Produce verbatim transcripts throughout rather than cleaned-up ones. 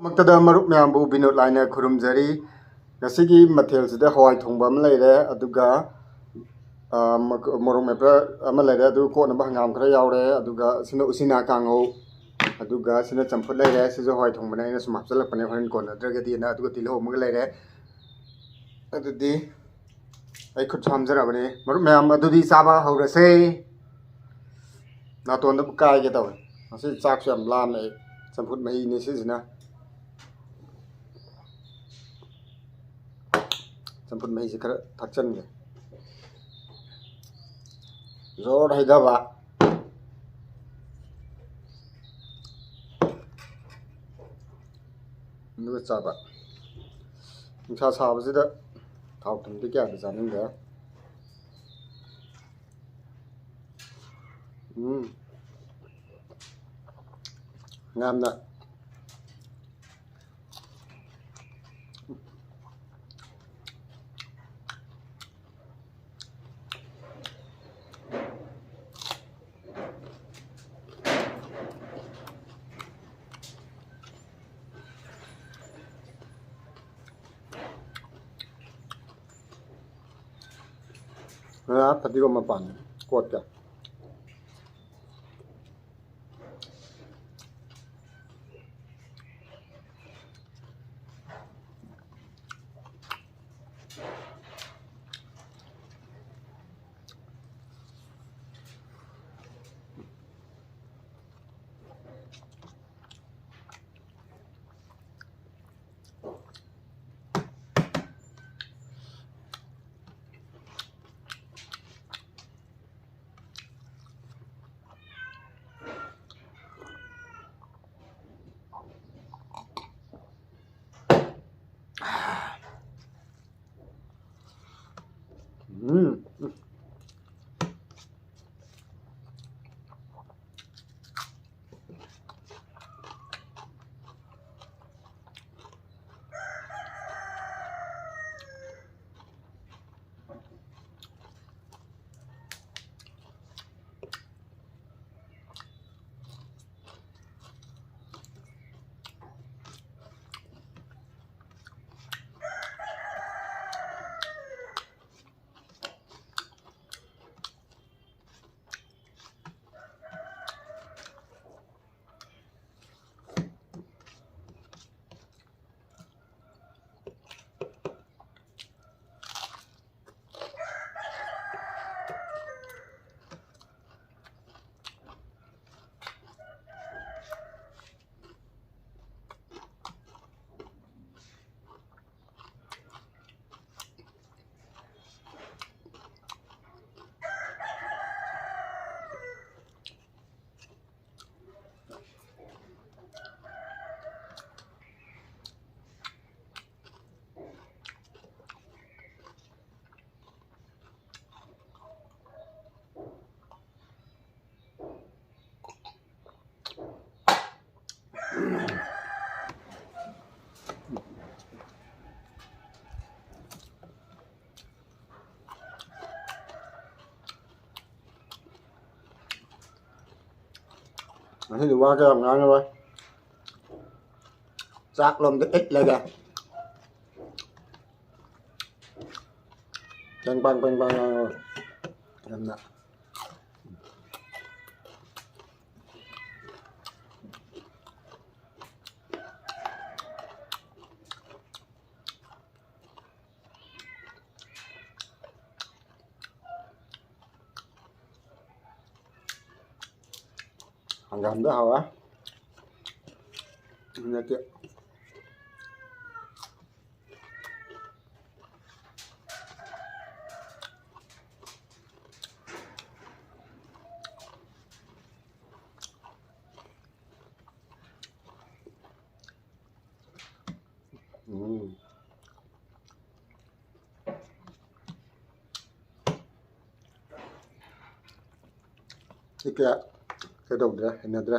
ꯃꯛꯇꯗ ꯃꯔꯨꯞ ꯃꯌꯥꯝꯕꯨ ꯕꯤꯅꯣꯗ ꯂꯥꯏꯅ ꯈꯨꯔꯨꯝꯖꯔꯤ꯫ ꯉꯁꯤꯒꯤ ꯃꯊꯦꯜꯁꯤꯗ ꯍꯋꯥꯏ ꯊꯣꯡꯕ ꯑꯃ ꯂꯩꯔꯦ, ꯑꯗꯨꯒ, ꯑ, ꯃꯛ-, ꯃꯣꯔꯣꯛ ꯃꯦꯠꯄ ꯑꯃ ꯂꯩꯔꯦ, ꯑꯗꯨ ꯀꯣꯠꯅꯕ ꯍꯪꯒꯥꯝ ꯈꯔ ꯌꯥꯎꯔꯦ, ꯑꯗꯨꯒ ꯁꯤꯅ ꯎꯆꯤꯅꯥ ꯀꯥꯡꯉꯧ, ꯑꯗꯨꯒ ꯁꯤꯅ ꯆꯝꯐꯨꯠ ꯂꯩꯔꯦ꯫ ꯁꯤꯁꯨ ꯍꯋꯥꯏ ꯊꯣꯡꯕꯅꯦ, ꯑꯩꯅ ꯁꯨꯝ ꯍꯥꯞꯆꯤꯜꯂꯛꯄꯅꯦ, ꯍꯣꯔꯦꯟ ꯀꯣꯟꯅꯗ꯭ꯔꯒꯗꯤꯅ꯫ ꯑꯗꯨꯒ ꯇꯤꯜꯍꯧ ꯑꯃꯒ ꯂꯩꯔꯦ꯫ ꯑꯗꯨꯗꯤ ꯑꯩ ꯈꯨꯠꯁꯨ ꯍꯥꯝꯖꯔꯕꯅꯤ꯫ ꯃꯔꯨꯞ ꯃꯌꯥꯝ, ꯑꯗꯨꯗꯤ ꯆꯥꯕ ꯍꯧꯔꯁꯦ꯫ ꯅꯥꯇꯣꯟꯗꯕꯨ ꯀꯥꯏꯒꯦ ꯇꯧꯋꯦ꯫ ꯉꯁꯤ ꯆꯥꯛꯁꯨ ꯌꯥꯝ ꯂꯥꯝꯃꯦ ꯑꯩ꯫ ꯆꯝꯐꯨꯠ ꯃꯍꯤꯅꯦ ꯁꯤꯁꯤꯅ꯫ ꯆꯝꯐꯨꯠ ꯃꯍꯤꯁꯦ ꯈꯔ ꯊꯛꯆꯟꯒꯦ꯫ ꯖꯣꯔ ꯍꯩꯊꯕ꯫ ꯑꯗꯨꯒ ꯆꯥꯕ꯫ ꯅꯨꯡꯁꯥ ꯁꯥꯕꯁꯤꯗ ꯊꯥꯎ ꯊꯨꯝꯗꯤ ꯀꯌꯥꯗꯤ ꯆꯥꯅꯤꯡꯗꯦ꯫ ꯎꯝ꯫ ꯌꯥꯝꯅ ꯉꯥ ꯐꯗꯤꯒꯣꯝ ꯃꯄꯥꯟ ꯀꯣꯠꯀꯦ꯫ ꯉꯁꯤꯗꯤ ꯋꯥ ꯀꯌꯥ ꯉꯥꯡꯉꯔꯣꯏ꯫ ꯆꯥꯛ ꯂꯣꯝꯗ ꯏꯠꯂꯒ ꯄꯦꯡ ꯄꯥꯡ ꯄꯦꯡ ꯄꯥꯡ ꯉꯥꯡꯉꯔꯣꯏ꯫ ꯌꯥꯝꯅ ꯍꯪꯒꯥꯝꯗ ꯍꯥꯎꯋꯦ꯫ ꯅꯠꯇꯦ꯫ ꯎꯝ꯫ ꯁꯤ ꯀꯌꯥ ꯀꯩꯗꯧꯗ꯭ꯔꯦ, ꯍꯩꯅꯗ꯭ꯔꯦ꯫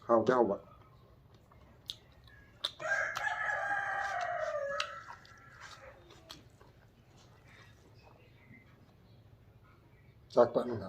ꯍꯥꯎꯗꯤ ꯍꯥꯎꯕ꯫ ꯆꯥꯛ ꯄꯥꯛꯅ꯫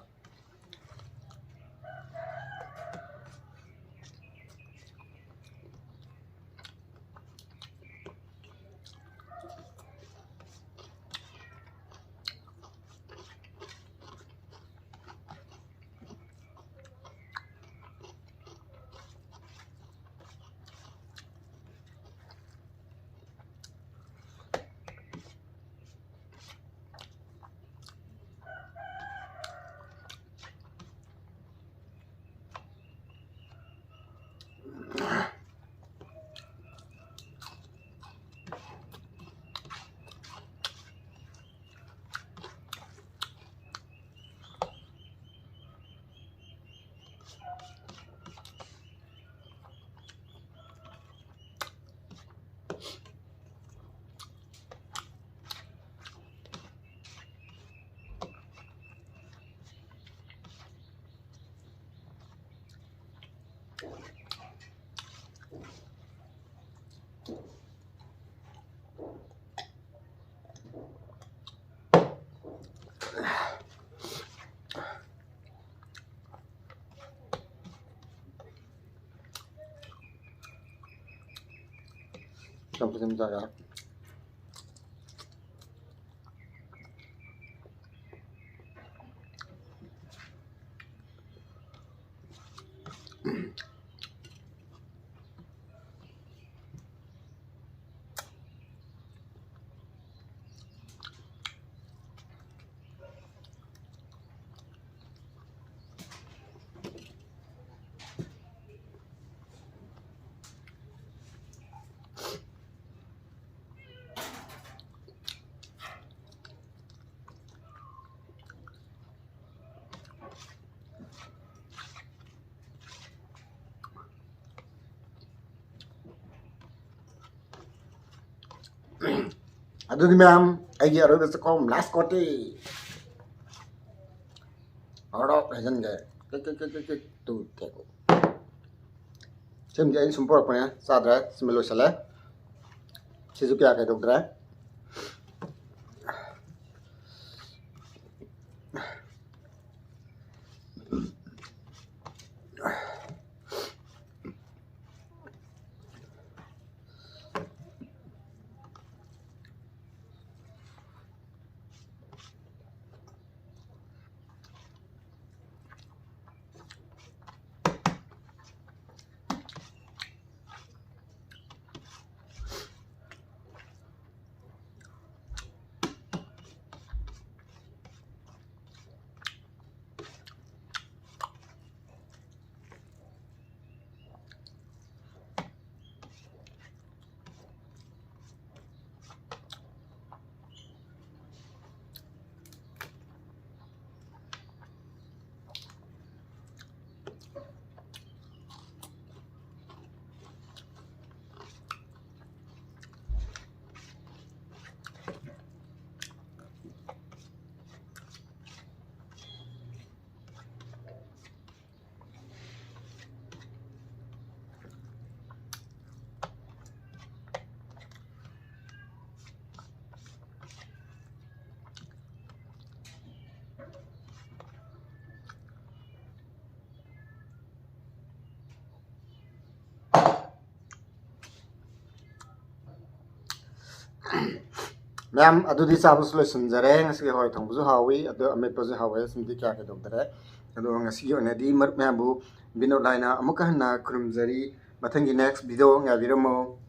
ꯆꯝꯐꯨꯠ ꯁꯦꯝ ꯆꯥꯒꯦ꯫ ꯑꯗꯨꯗꯤ ꯃꯌꯥꯝ, ꯑꯩꯒꯤ ꯑꯔꯣꯏꯕ ꯆꯥꯛꯈꯨꯝ, ꯂꯥꯁ ꯀꯣꯇꯤ꯫ ꯍꯔꯥꯎ ꯍꯩꯖꯤꯟꯒꯦ꯫ ꯀꯩ, ꯀꯩ, ꯀꯩ, ꯀꯩ, ꯀꯩ, ꯇꯨ, ꯀꯩ꯫ ꯁꯤꯃꯗꯤ ꯑꯩꯅ ꯁꯨꯝ ꯄꯨꯔꯛꯄꯅꯦ, ꯆꯥꯗ꯭ꯔꯦ꯫ ꯁꯤꯃ ꯂꯣꯏꯁꯤꯜꯂꯦ꯫ ꯁꯤꯁꯨ ꯀꯌꯥ ꯀꯩꯗꯧꯗ꯭ꯔꯦ꯫ ꯃꯌꯥꯝ, ꯑꯗꯨꯗꯤ ꯆꯥꯕꯁꯨ ꯂꯣꯏꯁꯤꯟꯖꯔꯦ꯫ ꯉꯁꯤꯒꯤ ꯍꯋꯥꯏ ꯊꯣꯡꯕꯁꯨ ꯍꯥꯎꯏ, ꯑꯗꯣ ꯑꯃꯦꯠꯄꯁꯨ ꯍꯥꯎꯋꯦ, ꯁꯤꯃꯗꯤ ꯀꯌꯥ ꯀꯩꯗꯧꯗꯔꯦ꯫ ꯑꯗꯣ ꯉꯁꯤꯒꯤ ꯑꯣꯏꯅꯗꯤ ꯃꯔꯨꯞ ꯃꯌꯥꯝꯕꯨ ꯕꯤꯅꯣꯗ ꯂꯥꯏꯅ ꯑꯃꯨꯛꯀ ꯍꯟꯅ ꯈꯨꯔꯨꯝꯖꯔꯤ꯫ ꯃꯊꯪꯒꯤ next video ꯉꯥꯏꯕꯤꯔꯝꯃꯣ꯫